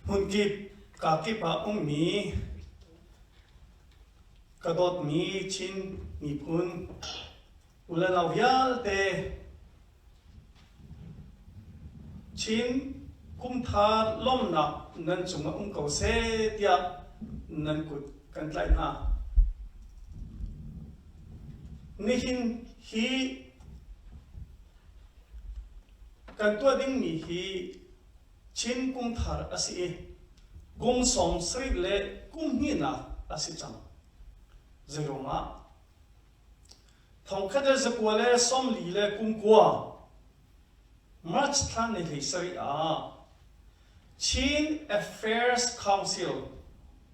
Hmunkip kakip ah ummi ka dawtmi Chin miphun u le nau vialte Chin kumthar lawmhnak nan cungah um ko seh tiah nan kut kan tlaih hna. Nihin hi kan tuah dingmi hi Chin kum thar a si i kum 70 le kum hnihnak a si cang. Zeiruangah? Thongkhat le zakua le 40 le kum kua March thla ni hlei sarih ah Chin Affairs Council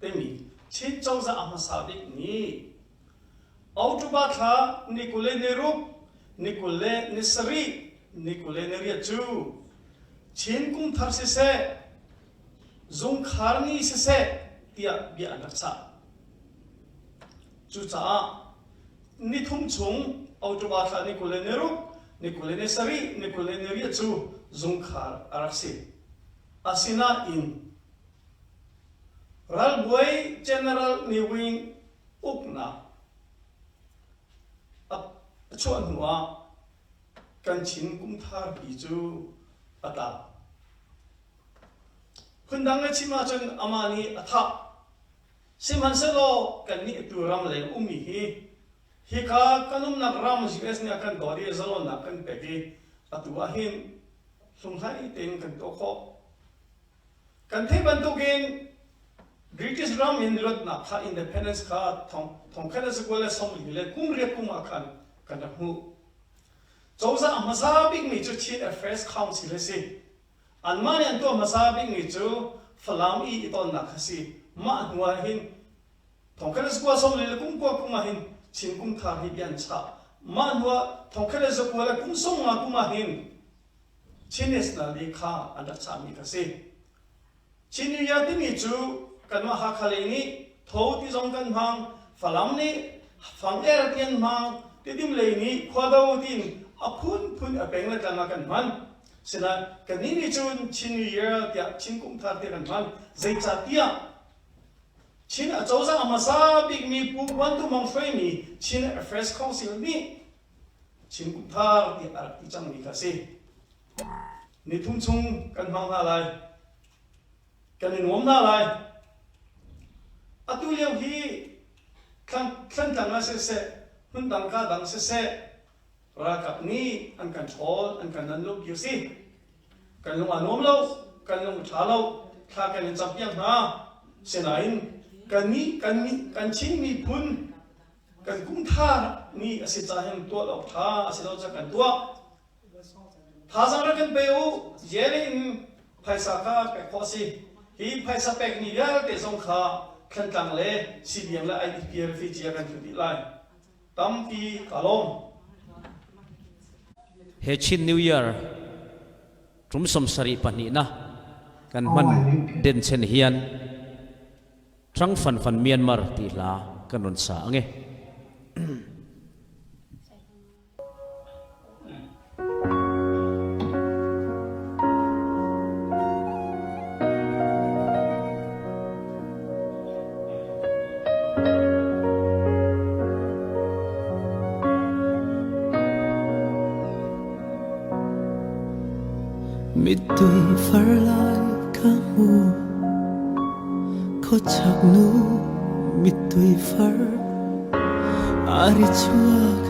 timi Chin cozah a hmasa bik nih October thla ni 20 le ni ruk, ni 20 le ni sarih, ni 20 le ni riat cu Chin kum thar siseh, zungkhar ni siseh tiah bia an rak chah. Cucaah ni thum chung October thla ni 20 le ni ruk, ni 20 le ni sarih, ni 20 le ni riat cu zungkhar a rak si. Asinain ralbuai General Ne Win uknak a chuah hnu ah kan Chin kumthar pi cu a tla. Phundang le chim ahcun amah nih a thah. Sihmanhsehlaw kannih atu ramleng ummi hi hika kan umnak ram US nih a kan dawt i zalonnak kan pek i atu ahhin hlunghlai tein kan tuah khawh. Kan theih bantukin British ram in luatnak kha independence kha thongkhat le zakua le 40 le kum riat kum ah khan kan rak hmuh. Cozah a hmasa bikmi cu Chin Affairs Council a si. Anmah nih an tuah hmasa bikmi cu Falam i i tonnak kha si. Mah hnu ah hin thongkhat le zakua 40 le kum kua kum ah hin Chin kum thar hi bia an chah. Mah hnu ah thongkhat le zakua le kum 50 kum ah hin Chin National Day kha an rak chahmi kha si. Chin New Year timi cu kanmah Hakha lei nih Tho ti zong kan hmang, Falam nih Fang-er ti an hmang, Tidim lei nih Khuado tiin a phunphun a peng le tlang ah kan hman. Sinain kannih nih cun Chin New Year tiah Chin Kum Thar tiah kan hman. Zeicahtiah Chin acozah a hmasa bikmi Pu Uan Tu Mang hruaimi Chin Affairs Council nih Chin Kum Thar tiah a rak ti cangmi kha a si. Nithum chung kan hmang hna lai. Kan i nuam hna lai. Atu lio hi Thlantlang ah siseh, hmundang ka dang siseh, ralkap nih an kan ṭhawl, an kan nan lo ti a si. Kan lung aa nuam lo, kan lung a ṭha lo, thla kan in campiak hna. Sinain kannih kan kan Chin miphun kan kumthar ni a si ca hin tuah awk ṭha a si lo ca kan tuah. Thazaang rak kan pe u, jele in phaisa kha pek khawh a si. Hi phaisa pekmi vialte zong kha Thlantlang le CDM le IDP refugee ah kan hlut dih lai. Tampi ka lawm. He Chin New Year tum 72 na kan hman denchen hian Ṭang Fan Fan Myanmar ti hla kan run sa ange. Mittui far lai ka hmu Khuachak nu mittui far ari chuak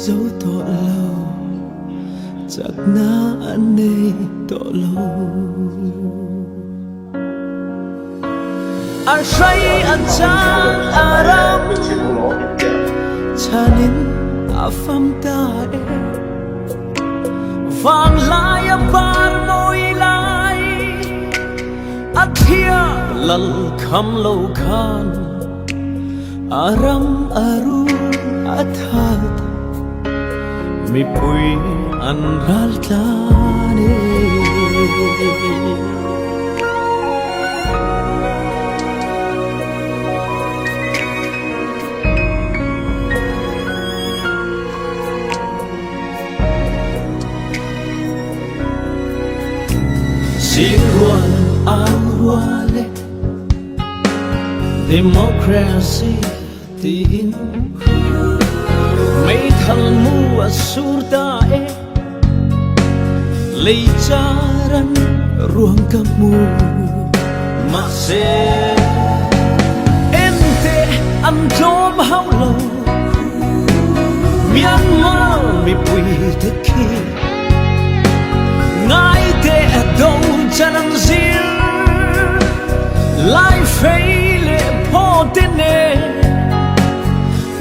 zo to lo chakna an nei to lo An hrei an cang a ram chanin a fam ta e Vanglai a par mawi lai a thia lal kham lo khan a ram a ru a that mipui an ral tlan e. Singrual Au rual e Democracy tiin Meithal mu a sur ta e Leicar an ruang ka hmu Mahse Ente an tlawm hau lo Myanmar mipui te khi Ngaite do chan an zir Lai fei le phaw te ne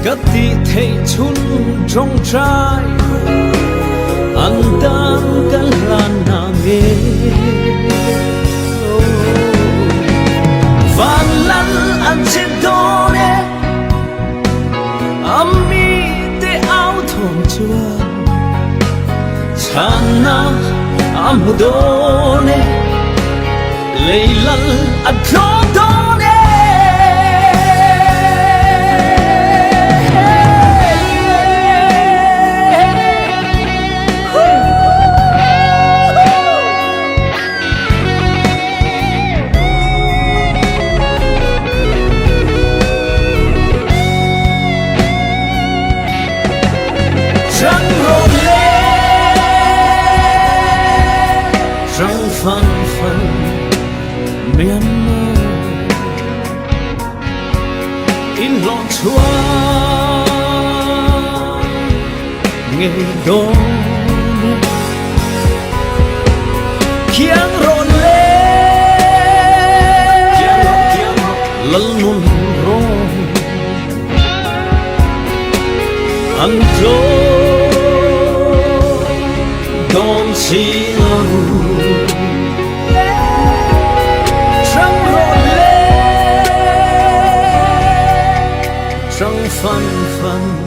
Ka ti thei chun ṭongṭai An tan kan hlan na nge Van lal an chet dawn e Ami te au thawm chuan Chhannak a hmu dawn e Leilal a tlawm dawn e Rang rawn le rang fan fan Myanmar in hlawh chuan ngei dawn e Khiang rawn le lal nun rawn An tlawm dawn si lo Ṭang rawn le ṭang fan fan.